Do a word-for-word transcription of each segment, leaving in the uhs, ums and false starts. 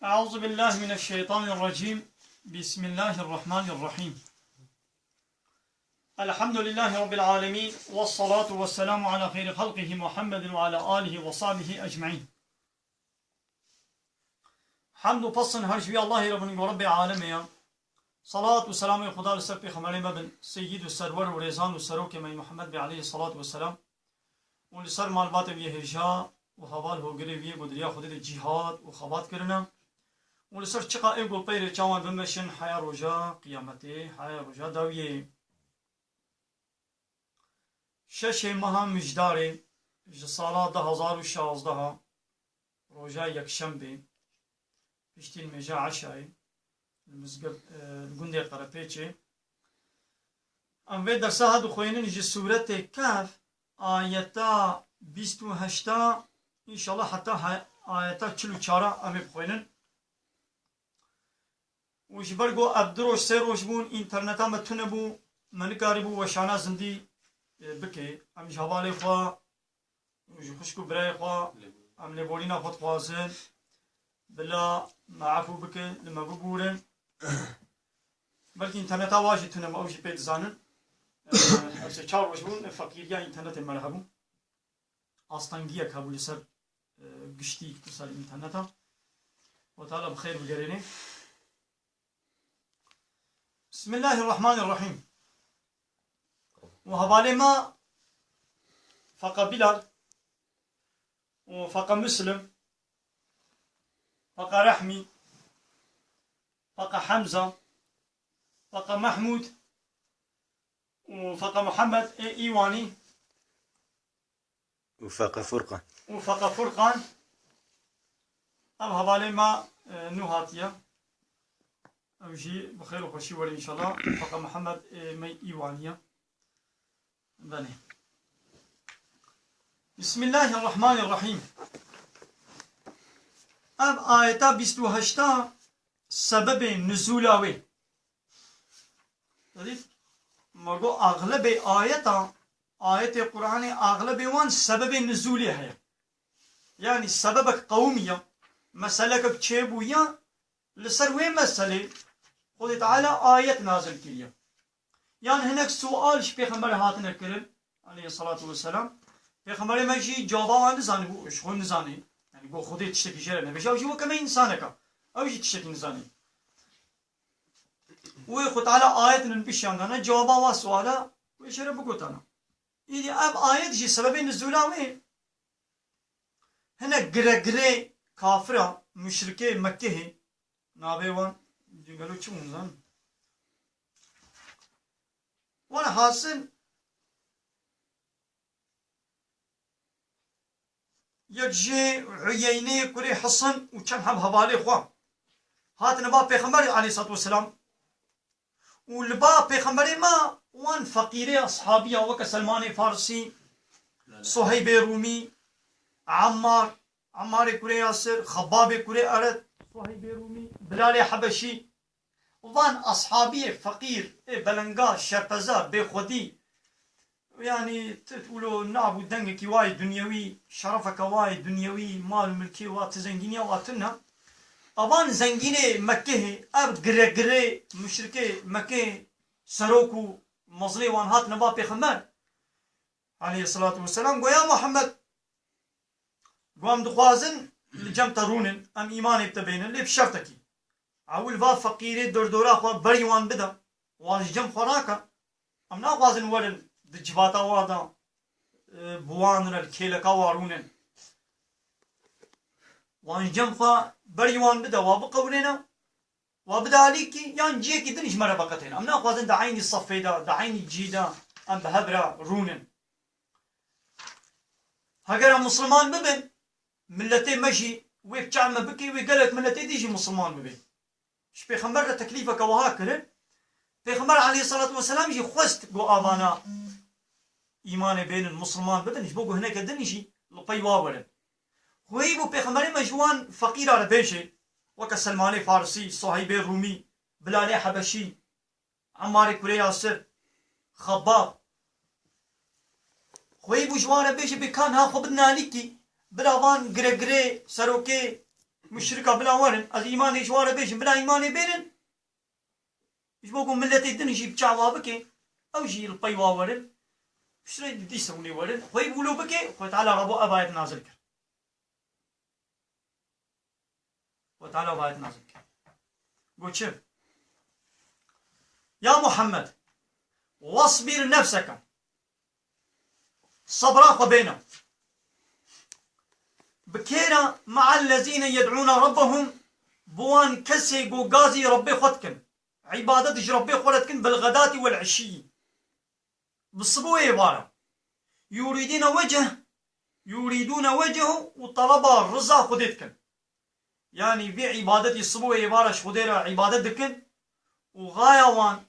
أعوذ بالله من الشيطان الرجيم. بسم الله الرحمن الرحيم. الحمد لله رب العالمين، والصلاة والسلام على خير خلقه محمد وعلى آله وصحبه أجمعين. Hemd û pesn her ji wî Allahê re bin, ku Rebbê alemê ye. Salat û selamê Xuda li ser pêxemberê me bin, seyyid û serwer û rêzan û serokê me Muhammed bê aleyhî selat ve selam. Û li ser malbatê wî hêja û heval hogirê wî ku di riya Xwedê de cîhad û xebat kirine. Û li ser çiqa ê ku pey rêça wan bimeşin heya roja qiyametê, heya roja dawiyê. Şeşê meha Mijdarê ji sala du hazar û şazdeha, roja yekşembê, piştî nimêja eşayê, li mizgeft, e, li gundê Qerepêçê. Em vê dersa ha dixwînin ji Sûretê Kehf, ayeta bîst û heşta, înşallah heta he-, ayeta çil û çara em ê bixwînin. Û ji ber ku ev du roj, sê roj bûn, înterneta me tune bû, me nikarîbû weşana zindî, e, bike. Em ji hevalê xwe, ji xwişk û birayê xwe, em lêborîna xwe dixwazin. Bila me efû bike, li me bibûrin. Belkî înterneta wa jî tune me, ew jî pê dizanin. E, ev sê çar roj bûn, feqîriya înternetê me re hebû. Astengiyek hebû li ser, e, giştî, li ser înterneta. Xwedê Teala bi xêr bigerêne. Bismillahirrahmanirrahîm. Û hevalê me Feqa Bilal û Feqa Muslim, Feqa Rehmî, Feqa Hemza, Feqa Mehmûd û Feqa Muhammed ê Îwanî. Û Feqa Furqan. Û Feqa Furqan. Ev hevalê me, e, nû hatiye. Ew jî bi xêr û xweşî were înşallah. Feqa Muhammed ê me Îwanî ye. Belê. Bismillahirrahmanirrahîm. Ev ayeta bîst û heşta sebebê nuzûla wê. Dît, me got, axlebê ayeta, ayetê Qur'anê, axlebê wan sebebê nuzûlê heye. Yanî sebebek qewimiye, meselekek çêbûye, li ser wê meselê Xwedê Teala ayet nazil kiriye. Yan hinek sual ji Pêxemberê hatine kirin, aleyhissalatu vesselam. Pêxemberê me jî cewaba wan nizanîbû, ji xwe nizanî. Yanî got Xwedê tiştekî jê re nebêje, ew jî weke me însaneka. Ew jî tiştekî nizanî. Wê Xwe Teala ayet nûnbişiyan dane, cewaba wa suala wê jê re bigotana. Îdî ev ayet jî sebebê nizûla wê hinek giregirê kafira, muşrikê Mekkehê, navê wan cî gelo çi bûn zanin? Welhasil, yek jê Uyeynê kurê Hisin û çend heb hevalê xwe hatine ba Pêxemberê aleyhissalatu vesselam. Û li ba Pêxemberê me wan feqîrê eshabiya weke Selmanê Farisî, Suheybê Rûmî, Emmar, Emmarê kurê Yasir, Xebbabê kurê Eret, Suheybê Rûmî, Bilalê Hebeşî. Van eshabiyê feqîr, ê belenga, şerpeza, bêxwedî, yanî, tu wilo nabû dengekî wayê dunyewî, şerefeke wayê dunyewî, mal û milkê wa, tu zengîniya wa tune. Evan zengînê Mekkehê, ev giregirê muşrikê Mekkehê, serok û mezlê wan hatine ba Pêxember aleyhissalatu vesselam, goya Muhammed, got, em dixwazin li cem te rûnin, em îmanê bi te bênin, lê bi şertekî. Ewil va feqîrê dordora xwe berî wan bide, wan ji cem xwe rake. Em naxwazin werin di civata wan de, e, bi wan re li kêleka wan rûnin. Wan ji cem xwe berî wan bide, wa biqewirêne, wa bide alîkî, yan ciyekî din ji me re veqetêne. Em naxwazin di eynî sefê de, di eynî cî de em bi hev re rûnin. Heger em misliman bibin, miletê me jî wê bi çav me bike, wê gelek miletê dî jî misliman bibe. Ji Pêxember re teklîfeke wiha kirin. Pêxember aleyhissalatu vesselam jî xwest ku avana îmanê bênin, misliman bibin, ji bo ku hineke din jî li pey wa werin. Xweyî bû Pêxemberê me ji wan feqîra re bêje, weke Selmanê Farisî, Suheybê Rûmî, Bilalê Hebeşî, Emmarê kurê Yasir, Xebbab, Xweyî bû ji wan re bêje bê ka niha xwe bidin alîkî, bila van giregirê, serokê, muşrika bila werin, ez îmanê ji wan re bêjim, bila îmanê bênin. Ji bo ku miletê din jî bi çawa bike, ew jî li pey wa werin. Piştre dîsa hûnê werin. Xweyî bû lo bike, Xwedê Teala rabû ev ayet nazil kir. Xwedê Teala ev ayet nazil kir. Got çi? Ya Muhammed, wasbir nefseke. Sebra xwe bêne. Bi kê re? Me'ellezîne yed'ûne rabbehum, bi wan kesê ku gazî Rebbê xwe dikin. Îbadet ji Rebbê xwe re dikin, bil xedatî wel eşîyî. Bi sibo êvara. Yurîdîne weceh, yurîdûne wecehu û teleba riza Xwedê dikin. Yanî vê îbadetî sibo êvara ji Xwedê re îbadet dikin û xaya wan,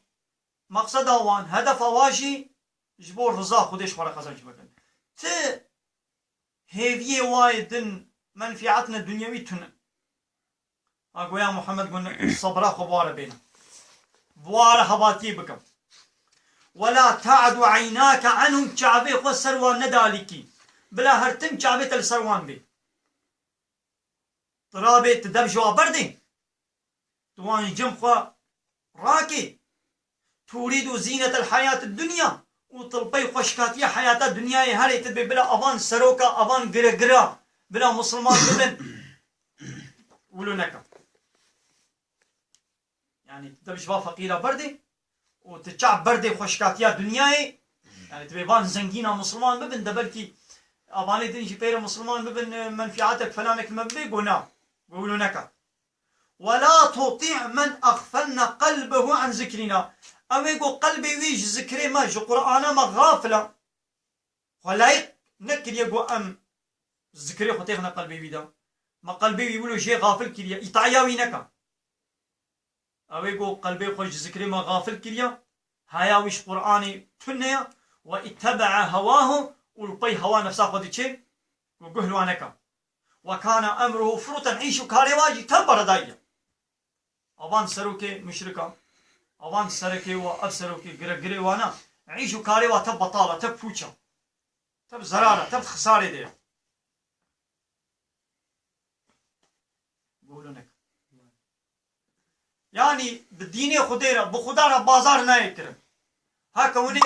meqseda wan, hedefa wan jî ji bo riza Xwedê ji xwe re qezenc bikin. Ti hêviyê wayê din menfîatine dunyewî tune. Ha goya Muhammed gun sebra xwe bi wa re bêne. Bi wa re hevatiyê bikim. Wela ta'du eynake anhum, çavê xwe ser wan nedalîkî. Bila her tim çavê te li ser wan bê. Tu rabê tu dev ji wa berdê. Tu wan ji cem xwe rakê. Turîdu zînetel hayatid dunya û tu li pey xweşkatiya heyata dinyayê herê tu dibê bila avan seroka, avan giregira, bila musulman bibin. Wilo neke. Yani tu dev ji va feqîra berdê û tu çav berdê xweşkatiya dinyayê. Yani tu bê van zengîna musulman bibin, de belkî avanê din jî pê re musulman bibin, e, menfiatek felanek me bibê, go na. Go wilo neke. Wela tuti' men axfelna qelbehu an zikrina. Ew ê ku qelbê wî ji zikrê me, ji Qur'ana me xafil e. Xwe layîq nekiriye ku em zikrê xwe têxine qelbê wî de. Me qelbê wî wilo jê xafil kiriye. Îtaya wî neke. Ew ê ku qelbê xwe ji zikrê me xafil kiriye, haya wî ji Qur'anê tune ye, we ittebe'a hewahu û li pey hewa nefsa xwe diçe, ku guh li wan neke. Ve kana emruhu furutan, îş û karê wa jî tev beredayî ye. Avan serokê muşrika, avan serekê wa, ev serokê giregirê wana, îş û karê wa tev betal e, tev pûç e. Tev zerar e, tev xisarê de ye. Guh li neke. Yanî bi dînê Xwedê re, bi Xuda re bazar nayê kirin. Heke hûnê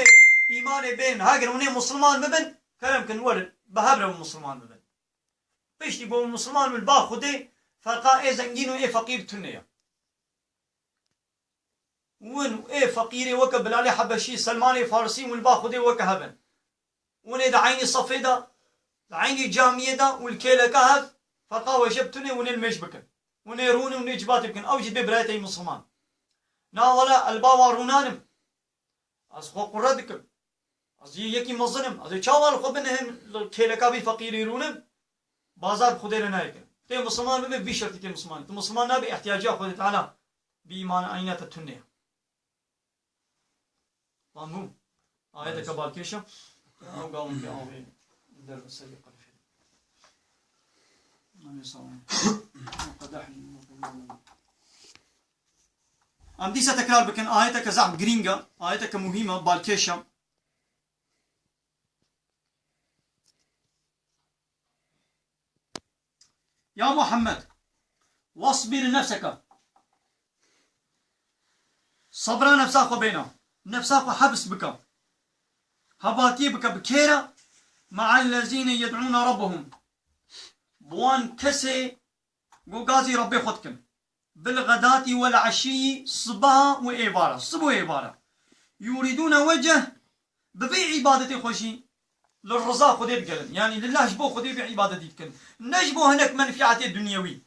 îmanê bên, heke hûnê musulman bibin, kerem kin werin, bi hev re hûn musulman bibin. Piştî ku hûn musulman bin, ba Xwedê ferqa ê zengîn û ê feqîr tune ye. Win û ê feqîrê weke Bilalê Hebeşî, Selmanê Farsî, win ba Xwedê weke hev in. Win ê di eynî sefê de, di eynî camiyê de û li kêleka hev, ferqa we jeb tune, win ê li mêj bikin. Win ê rûnin, win ê cibatê bikin. Ew jî dibê birayê te yî misilman. Na wele, ez li ba wan rûnanim. Ez xwe qure dikim. Ez yê yekî mezin im. Ez ê çawa li xwe binihim, li kêleka vî feqîrî rûnim? Bazar bi Xwedê re nayê kirin. Tê misilman bibe, vî şertî tê misilman. Tu misilman nabî, ihtiyaciya Xwedê Teala bi îmana eyna te tune ye. Tamam. Ayeteke balkêş e. Ew gavin pê avê derve serê qelfê. Em dîsa tekrar bikin, ayeteke zehf girîng e, ayeteke muhîm e, balkêş e. Ya Muhammed, wasbir nefseke. Sebra nefsa xwe bêne. Nefsa xwe hebs bike. Hebatiyê bike bi kê re? Me'ellezîne yed'ûne rabbehum. Bi wan kesê ku gazî Rebbê xwe dikin. Bil xedatî wel eşîyî, sibeha û êvara. Sib û êvara. Yurîdûne weceh, bi vê îbadetê xwe jî li riza Xwedê digerin. Yanî lillah ji bo Xwedê vê îbadetî dikin. Ne ji bo hinek menfiatê dunyewî.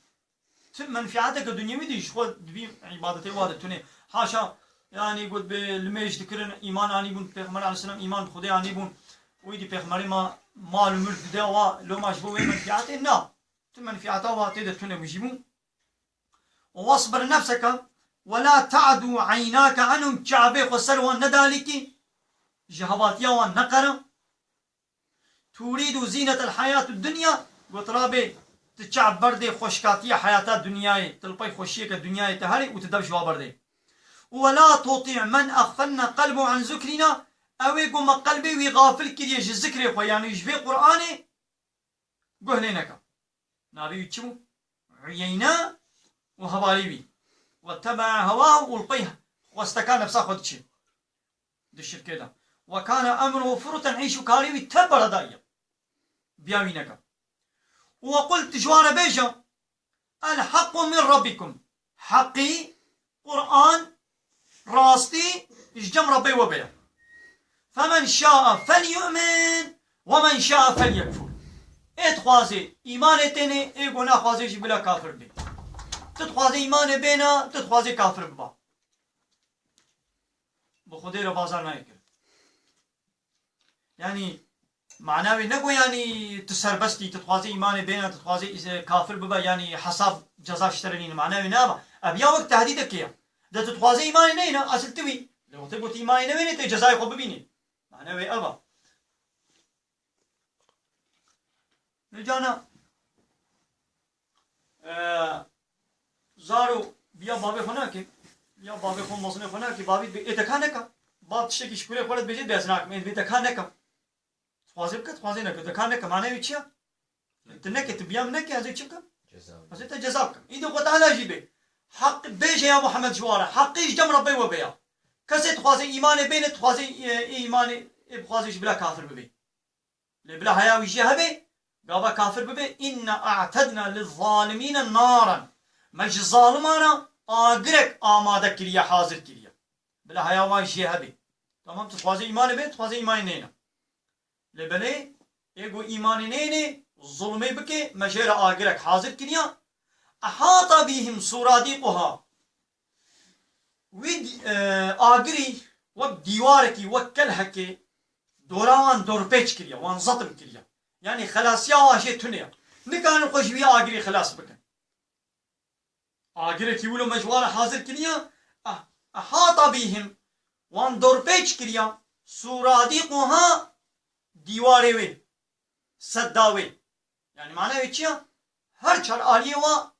Ti menfiateke dunyewî dî ji xwe di vî îbadetê wa de tune. Haşa, yanî got bi limêj dikirin, îman anîbûn, Pêxember aleyhisselam îman bi Xwedê anîbûn. Wî dî Pêxemberê ma mal û mulk dide wa, loma ji bo wê menfiatê na. Ti menfiata wa tê de tune bijî bû. Wasbir nefseke ve la ta'du eynake anhum, çavê xwe ser wan nedalîkî, ji hevatiya wan neqere. Turîdu zînetel hayatid dunya, got rabê, tu çav berdê xweşkatiya heyata dinyayê, tu li pey xweşiyeke dinyayê te herê û tu dev ji wa berdê. Ve la tuti' men axfelna qelbehu an zikrina, Ew ê ku me qelbê wî xafil kiriye ji zikrê xwe, yanî ji vê Qur'anê guh lê neke. Navê wî çi bû? Uyeyne û hevalê wî. Wettebea hewahu û li pey xwesteka nefsa xwe diçe. Di şirkê de. Ve kane emruhu furutan, îş û karê wî tev beredayî ye. Biya wî neke. Û we qul, tu ji wan re bêje, El haqqu min rabbikum. Heqî, Qur'an, rastî ji cem Rebbê we be ye. Femen şa'a felyu'min ve men şa'a felyekfur. Ê dixwazê îmanê tênê, ê ku naxwazê jî bila kafir bê. Tu dixwazê îmanê bêne, tu dixwazê kafir biba. Bi Xwedê re bazar nayê kirin. Yanî, mana wê ne ku yanî tu serbest î, tu dixwazê îmanê bêne, tu dixwazê îs-, kafir bibe, yanî hesab ceza ji te re nîne. Mana wê ne ava. Ev ya wek tehdîdekê ye. De tu dixwazê îmanê neyne, esil tu wî. Lê wextê ku tu îmanê newênê, tê cezayê xwe bibînî. Mana wê ev a. Lê cana, e, zaro biya bavê xwe nake, biya bavê xwe, mezinê xwe nake, bavî dibê, ê te ka neka. Bav tiştekî ji kurê xwe re dibêje, dibê ez nakim, ê dibê te ka neka. Dixwazê bike, dixwazê neke, te ka neke, manayê wê çi ye? Tu neke, tu biya min neke, ez ê çi bikim? Ceza. Ez ê te ceza bikim. Îdî Xwe Teala jî bê. Heq bêje ya Muhammed ji wan re, heqî ji cem Rebbê we be ya. Kesê dixwazê îmanê bêne, dixwazê, e, ê îmanê, ê bixwazê ji bila kafir bibê. Lê bila heya wî jê hebe, gava kafir bibe, "Inna a'tedna lizzalimîne naran." Me ji zaliman re agirek amade kiriye, hazir kiriye. Bila heya wan jê hebe. Tamam, tu dixwazê îmanê bê, tu dixwazê îmanê neyne. Lê belê, ê ku îmanê neyne, zulmê bike, me jê re agirek hazir kiriye. Ehata bihim suradiquha. Wî dî-, e, agirî wek dîwarekî, wek kelhekê dora wan dorpêç kiriye, wan zetim kiriye. Yanî xelasiya wan jê tune ye. Nikarin xwe ji wî agirî xilas bikin. Agirekî wilo me ji wan re hazir kiriye. Ah, ehata bîhim, wan dorpêç kiriye. Suradîquha, dîwarê wê, sedda wê. Yanî mana wê çi ye? Her çar aliyê wa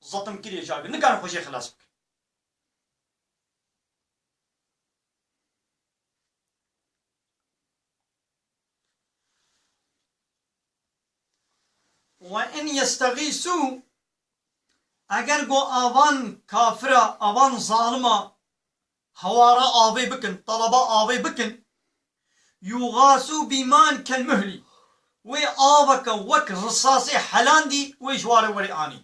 zetim kiriye ji agir. Nikarin xwe jê xilas bikin. Ve in yestexîsû, eger go avan kafira, avan zalima hewara avê bikin, talaba avê bikin, yuxasû bîman kel muhlî, wê aveke wek risasê helandî wê ji ware werê anî.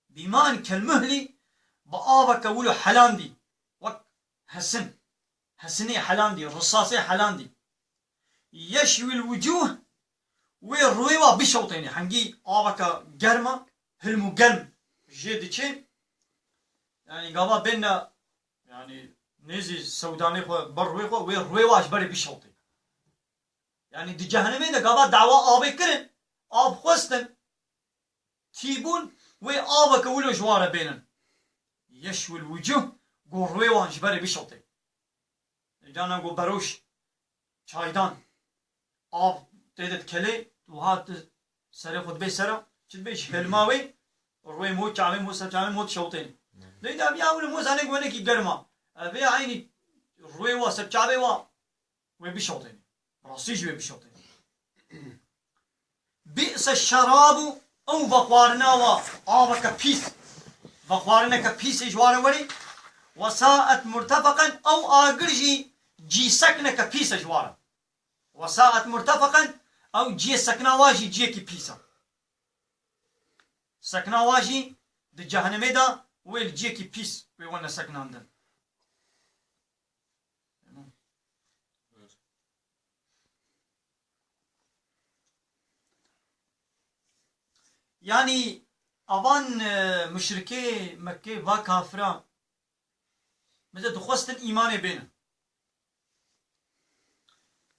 Bîman kel muhlî, bi aveke wilo helandî, wek hesin, hesinê helandî, risasê helandî. Yeşwil wucûh, wê rûyê wa bişewtêne. Hengî aveke germ e, hilm û germ jê diçe. Yanî gava bêne, yanî nêzî sewdanê xwe ber rûyê xwe, wê rûyê wa ji berê bişewtêne. Yanî di cehennemê de gava dawa avê kirin, av xwestin, tî bûn, wê aveke wilo ji wan re bênin. Yeşwil wucûh, go rûyê wan ji berê bişewtê. Cana go beroj, çaydan, av tê de dikelê, wiha tu serê xwe dibê sera, çi dibê ji hilma wê, rûyê mo, çavê mo, ser çavê mo dişewtêne. Lê de ya wilo mo zanê go hinekî germ a. Ev ê eynî rûyê wa, ser çavê wa, wê bişewtêne. Rastî jî wê bişewtêne. Bi'se şerabu, ew vexwarina wa, aveke pîs. Vexwarineke pîsê ji ware werê. Ve sa'et murtefeqen, ew agir jî cîsekneke pîs e ji ware. Ve sa'et murtefeqen, ew ciyê sekna wa jî ciyekî pîs e. Sekna wa jî di cehennemê de wê li ciyekî pîs wê wene seknandin. Yanî avan, e, muşrikê Mekkê, va kafira, mesela dixwestin îmanê bênin.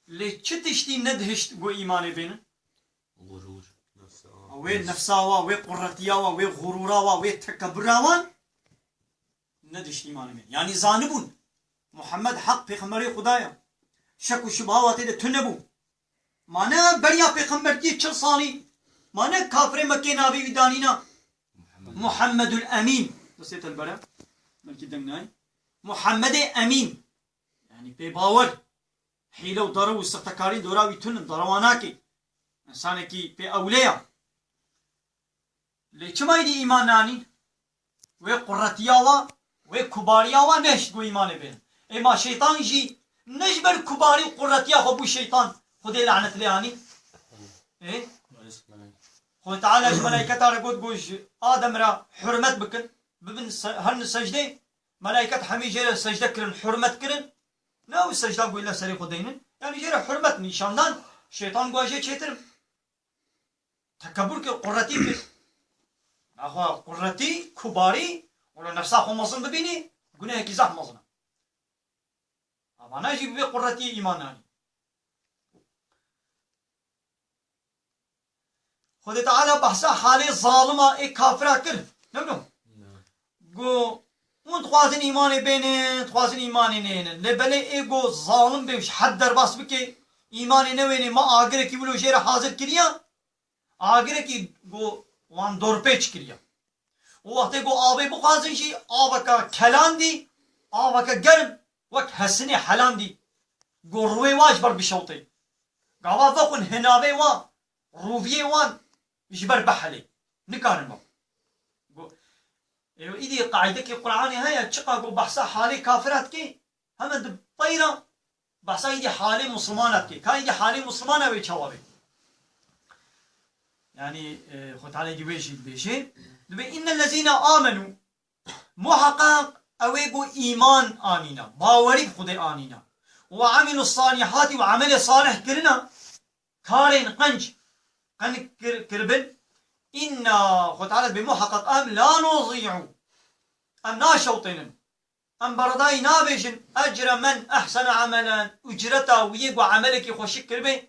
Lê çi tiştî nedihişt ku îmanê bênin? Xurûr. Wê nefsa wa, wê quretiya wa, wê xurûra wa, wê tekebura wan nedihişt îmanê bênin. Yanî zanibûn Muhammed heq pêxemberê Xuda ye. Şek û şubha wa tê de tune bû. Ma ne beriya pêxembertiyê çil salî, ma ne kafirê Mekkê navê wî danîna Muhammedul Emîn. Destê te li ber e. Belkî deng nayê. Muhammedê Emîn. Yanî pê bawer, hîle û derew û sextekarî dora wî tun in, derewa nake. Însanekî pê ewle ya. Lê çima êdî îman nanîn? Wê quretiya wa, wê kubariya wa nehişt ku îmanê bênin. Ê ma şeytan jî ne ji ber kubarî û quretiya xwe bû şeytan, Xwedê lanet lê anî? Ê? Xwedê Teala ji melayketa re got, got, ji Adem re hurmet bikin, bibin se-, herin secdê. Melayket hemî jê re secde kirin, hurmet kirin. Ne ew secda ku li serê xwe deynin. Yanî jê re hurmet nîşan dan, şeytan got, jê çêtir im. Tekebur kir, quretî kir. Naxwe quretî, kubarî, wilo nefsa xwe mezin bibînî, gunehekî zehf mezin e. Ama ne jî bi vê quretiyê îman anî. Xwedê Teala behsa halê zalima ê kafira kir. Ne wilo? Got, hûn dixwazin îmanê bênin, dixwazin îmanê nênin. Lê belê ê got zalim bê, ji hed derbas bike, îmanê newênê, me agirekî wilo jê re hazir kiriya. Agirekî got wan dorpêç kiriya. Û wextê got avê bixwazin jî aveke kelandî, aveke germ, wek hesinê helandî. Got rûyê wan ji ber bişewtê. Gava vexwin hinavê wan, rûviyê wan ji ber bihelê. Nikarin bab. Got, ê, îdî qaîdekî Qur'anê heye, çiqa got behsa halê kafira dikê, heme di peyra behsa îdî halê Muslimana dikê. Ka îdî halê Muslimana wê çawa bê? Yanî, e, Xwe Teala îdî wê jî dibêje. Dibê, "Innellezîne amenû", muheqeq ewê ku îman anîna, bawerî bi Xwedê anîna. "Ve amilus salihati", û emelê salih kirina, karên qenc qenc kir-, kiribin. Înna, Xwe Teala dibê muheqeq em la nuzî'u. Em naşewtênin. Em beredayî nabêjin ecre men ehsene emelen. Ucreta wî yê ku emelekî xweşik kiribê.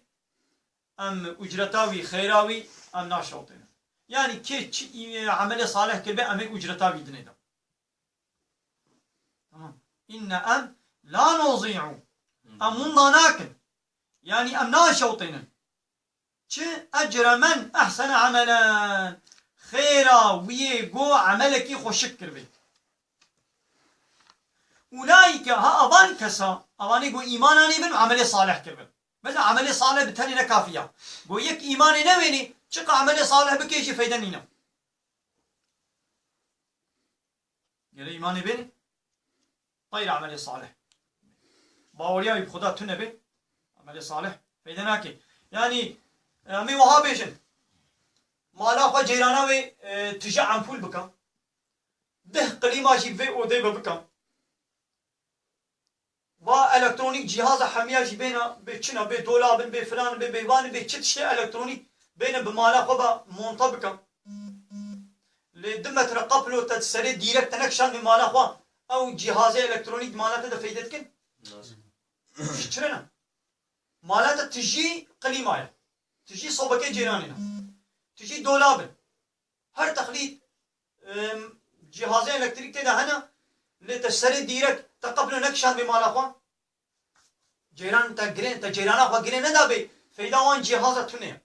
Em ucreta wî, xêra wî, em naşewtênin. Yanî kê çi î-, emelê salih kiribê, em ê ucreta wî dinê de. Tamam. Înne em la nuzî'u. Em winda nakin. Yanî em naşewtênin. Çi? Ecre men ehsene emelen. Xêra wiyê go emelekî xweşik kiribê. Ulaîke, ha avan kesa, avanê go îman anîbin û emelê salih kiribin. Mesela emelê salih bi tenê ne kafî ya. Go yek îmanê newênî, çiqa emelê salih bikê jî feyde nîne. Gere îmanê bê, xeyr emelê salih. Baweriya wî bi Xuda tune bê, emelê salih feyde nake. Yanî, em ê wiha bêjin, mala xwe cêrana wê, e, tije empûl bike. Deh klîma jî vê odê be bike. Va elektronîk cîhaza hemiya jî bêne, bê çin e, bê dolab in, bê filan in, bê bêvan in, bê çi tiştê elektronîk bêne bi mala xwe ve monte bikin. Lê du metre qeplo te di serê dîrek te nekişandî mala xwe, ew cîhazê elektronîk di mala te de feyde dikin? Nas. Ji çi re ne? Mala te tijî klîma ye. Tijî sobekê cêranê ne. Tijî dolab in. Her texlît, em, cîhazê elektrîk tê de hene, lê te serê dîrek, te qeblo nekişandê mala xwe. Ceyran te girê, te ceyrana xwe girê nedabê, feyda wan cîhaza tune ye.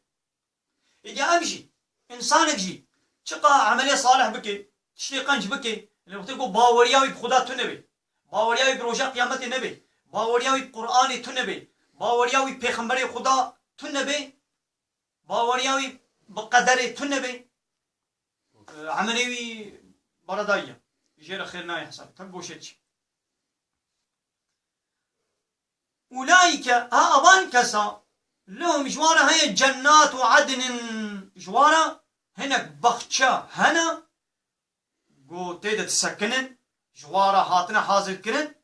Îdî em jî, însanek jî, çiqa emelê salih bike, tiştê qenc bike, lê wextê ku baweriya wî bi Xuda tune be, baweriya wî bi roja qiyametê nebe, baweriya wî bi Qur'anê tune be, baweriya wî bi pêxemberê Xuda tune be, baweriya wî bi qederê tune be, e, emelê wî beredayî ye. Jê re xêr nayê hesabê. Tev goşê diçe. Ulaîke, ha avan kesa, lehum, ji wan re heye cennatu adnin, ji wan re hinek baxçe hene, ku tê de disekinin, ji wan re hatine hazirkirin,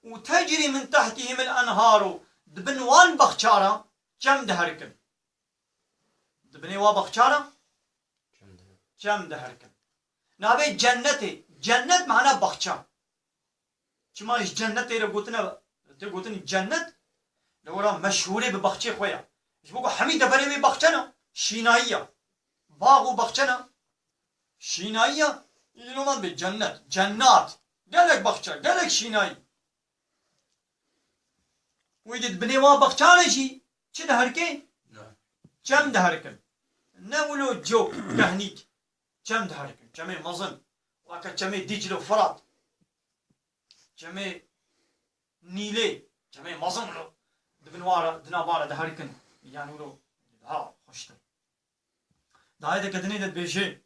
û tecrî min tehtihimil enharu, di bin wan baxça re çem diherikin. Di binê wa baxça re çem diherikin. Navê cennetê, cennet mana baxça. Çima ji cennetê re gotine, tê gotin cennet, li wira meşhûrê bi baxçê xwe ye. Ji bo ku hemî deverê wê baxçe ne, şînayî ye. Bax û baxçe ne, şînayî ye. Îdî noman bê cennet, cennat. Gelek baxçe, gelek şînayî. Wî dî di binê wan baxçanê jî çi diherikê? Ne. Çem diherikin. Ne wilo cok, tehnîk. Çem diherikin. Çemê mezin. Weke çemê Dîcle û Firat. Çemê Nîlê. Çemê mezin wilo. Di bin wara, di nav wara de herikin. Yani wilo daha xweştir. Dayê de kedinê de dibêje,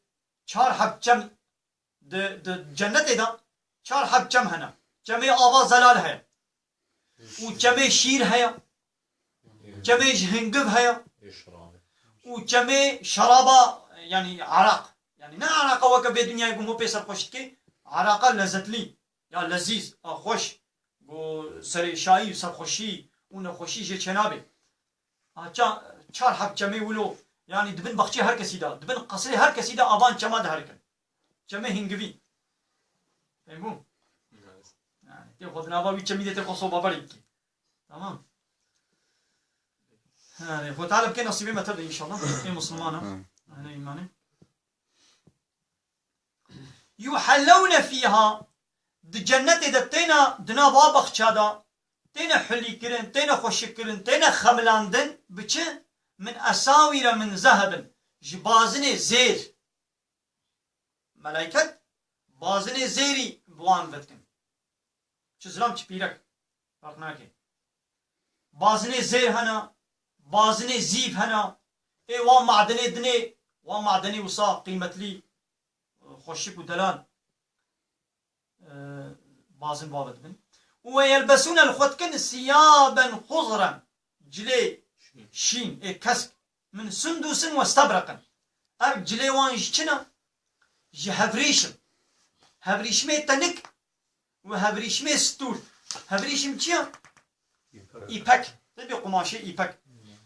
çar heb çem di, di cennetê de çar heb çem hene. Çemê ava zelal heye. Û çemê şîr heye. Çemê ji hingiv heye. Û çemê şeraba, yani araq. Yani ne araqa weke vê dinyayê ku hûn pê serxweş dikê. Araqa lezzetlî. Ya lezîz, a xweş. Ku serêşayî, serxweşî û nexweşî jê çênabê. Ha, ça-, çar heb çemê wilo, yani di bin baxçê her kesî de, di bin qesrê her kesî de avan çema diherikin. Çemê hingivî. Fehmî? Yani, tê xwe di nava wî çemî de tê xwe soba berî bikî. Tamam. Yani, Xwe Teala bike nasîbê me tev de inşallah. Ê Müslümana. Hı. Ehli îmanê. Yuhellewne fîha, di cennetê de têne di nav a baxça de, têne hulîkirin, têne xweşikkirin, têne xemilandin, bi çi? Min esawîre min zehebin, ji bazinê zêr. Melaiket bazinê zêrî bi wan vedikin. Çi zilam, çi pîrek. Ferq nake. Bazinê zêr hene, bazinê zîv hene. Ê wan madenê dinê, wan madenê wisa qîmetlî, xweşik û delal, e, bazin bavê dibin. Û we yelbesûne li xwe dikin siyaben xuzren, cilê şîn, ê kesk, min sundusin we stebreqin. Ev cilê wan ji çi ne? Ji hevrîşim. Hevrîşmê tenik û hevrîşmê stûr. Hevrîşim çi ye? Îpek. Îpek. Te bê qumaşê îpek.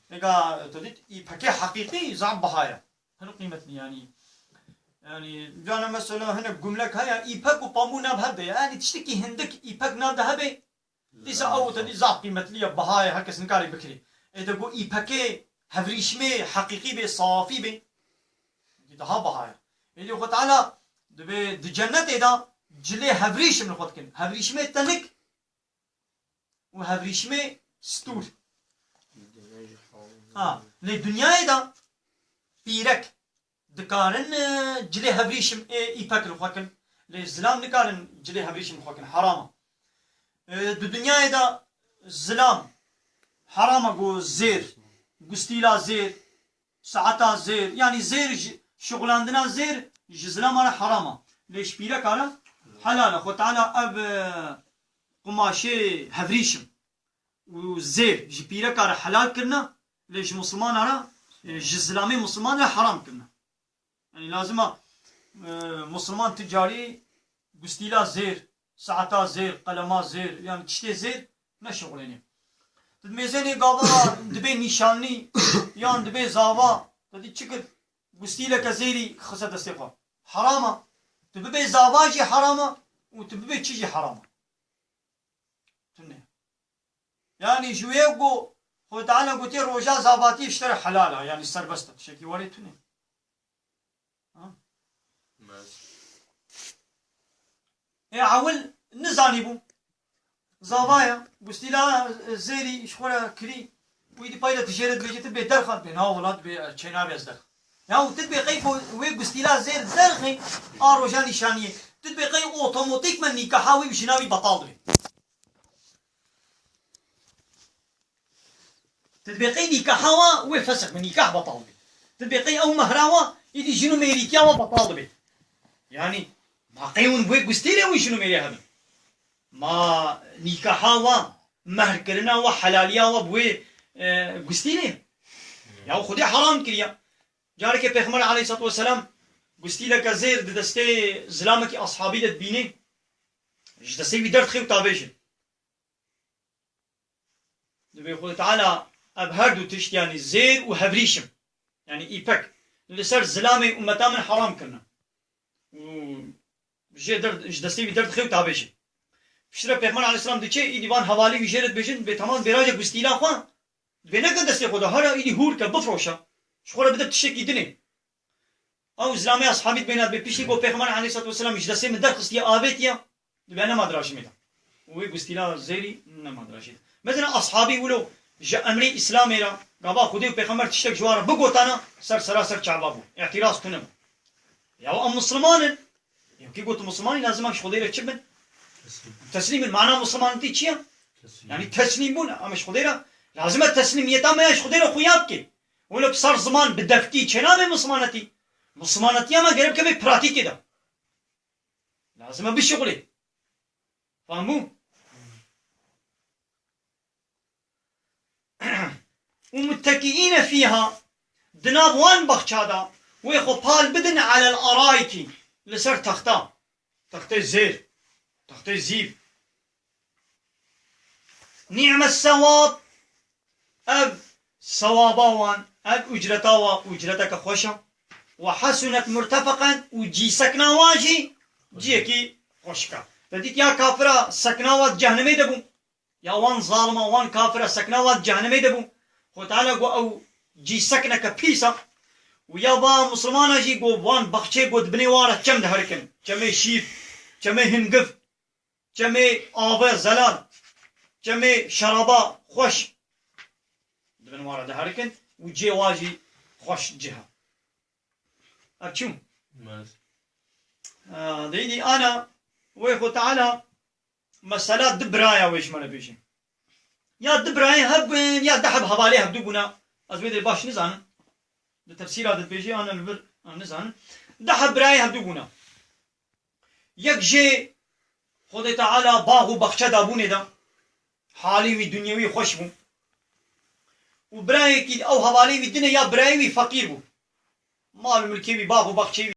Nega tu dît îpekê heqîqî zaf biha ye. Hin qîmetli yani. Yani, cana mesela hinek gumlek heye, îpek û pamû nav hebe. Yani, tiştekî hindik îpek nav de hebe. Dîsa ew te dî zaf qîmetli ye, biha ye, her kes nikarê bikirê. Ê de ku îpekê hevrîşmê heqîqî bê, safî bê, dî daha biha ye. Êdî Xwe Teala dibê di cennetê de cilê hevrîşim li xwe dikin. Hevrîşmê tenik û hevrîşmê stûr. Ha, lê dinyayê de pîrek dikarin, e, cilê hevrîşim ê îpek li xwe kin. Lê zilam nikarin cilê hevrîşim li xwe kin. Heram e. E, di dinyayê de zilam heram e, ku zêr, gustîla zêr, saeta zêr, yanî zêr ji, şixulandina zêr ji zilama re heram e. Lê ji pîreka re helal e. Xwe Teala ev, e, qumaşê hevrîşim û zêr ji pîreka re helal kirine, lê ji misilmana re, e, ji zilamê misilman re heram kirine. Yani lazim e, e, misilman ti carî gustîla zêr, saeta zêr, qelema zêr, yani tiştê zêr neşixulênê. Tu dimêzênê gava dibê nîşanlî, yan dibê zava, te dî çi kir? Gustîleke zêrî xise destê xwe. Heram e. Tu bibê zava jî heram e û tu bibê çi jî heram e. Tune. Yani ji wê ku Xwedê Teala gotiye roja zavatiyê ji te re helal e, yani serbest e, tiştekî warê tune. Ha? Ê ewil nizanîbû. Zavaya, gustîla zêrî ji xwe re kirî. Wî dî payda tu jê re dibêje, tu bê derxa, dibê na wela, dibê çênabê ez derx. Ya û tu dibê qey ku wê gustîla zêr derxê a roja nîşaniyê. Tu dibê qey otomotîkmen nîkaha wî bi jina wî betal dibê. Tu dibê qey nîkaha wa wê fesix be, nîkah betal be. Tu dibê qey ew mehra wa, îdî jin û mêrîtiya wa betal dibe. Yanî, ma qey hûn wê gustîlê wî jin û mêrê hebin? Ma nîkaha wa, mehrkirina wa, helaliya wa bi wê, e, gustîlê? Ya Xwedê heram kiriya. Carekê Pêxember aleyhissalatu vesselam gustîleke zêr di destê zilamekî ashabî de dibînê, ji destê wî derdixê û tabêje. Dibê Xwedê Teala ev her du tişt, yanî zêr û hevrîşim, yanî îpek, li ser zilamê ummeta min heram kirine. Û jê der, ji destê wî derdixê û tabêje. Piştre Pêxember aleyhisselam diçe, îdî van hevalî wî jê re dibêjin, dibê tamam, bêraje gustîla xwe, dibê neke destê xwe de, hera îdî hûr ke, bifroşe, ji xwe re bide tiştekî dinê. Ew zilamê eshabî dibêne, dibê piştî ku Pêxember aleyhissalatu vesselam ji destê min derxistiye, avêtiye, dibê nema dirajimê de. Û wê gustîla zêrî nema dirajê de. Mesela eshabî wilo ji emrê Îslamê re, gava Xwedê û Pêxember tiştek ji wan re bigotana, ser seraser Kaba bû. Îtiraz tune bû. Ya em Musliman in. Yekî got Muslimanî lazim e ji Xwedê re çi bin? Teslîm bin. Mana Muslimanîtî çi ye? Teslîm. Yanî teslîm bûn, em ji Xwedê re, lazim e teslîmiyeta me ya ji Xwedê re xuya bike. Wilo bi ser ziman, bi defkî çênabe mislimanetî. Mislimanetiya me gerek bikeve pratîkê de. Lazim e bişuxulê. Fam bû? Û muttekîîne fîha, di nav wan baxça de wê xwe pal bidin, elel araîkî, li ser texta. Textê zêr, textê zîv. Nî'mes sewab, ev sewaba wan, ev ucreta wan, ucreteke xweş e. Ve hesunet murtefeqen, û cî sekna wan jî ciyekî xweşik e. Te dît ya kafira sekna wan di cehennemê de bû. Ya wan zalima, wan kafira sekna wan di cehennemê de bû. Xwe Teala got ew cî sekneke pîs e. Û ya va misilmana jî got wan baxçê got di binê wan re çem diherikin. Çemê şîr, çemê hingif, çemê ave zelal, çemê şeraba xweş di bin wan re diherikin û cê wan jî xweş cih e. Ev çû? Maalesef. Ha, deyî ana wê xwe Teala mesela du biraya wê ji me re bêje. Ya du birayên hev bûn, ya du heb hevalê hevdû bûne. Ez wê dê baş nizanim. Di tefsîra de dibêje, an li vir, an nizanim. Du heb birayê hevdû bûne. Yek jê Xwedê Teala bax û baxçe dabûnê de. Halê wî dinyewî xweş bû. Û birayekî ew hevalê wî din e ya birayê wî feqîr bû. Mal û milkê wî, bax û baxçeyê wî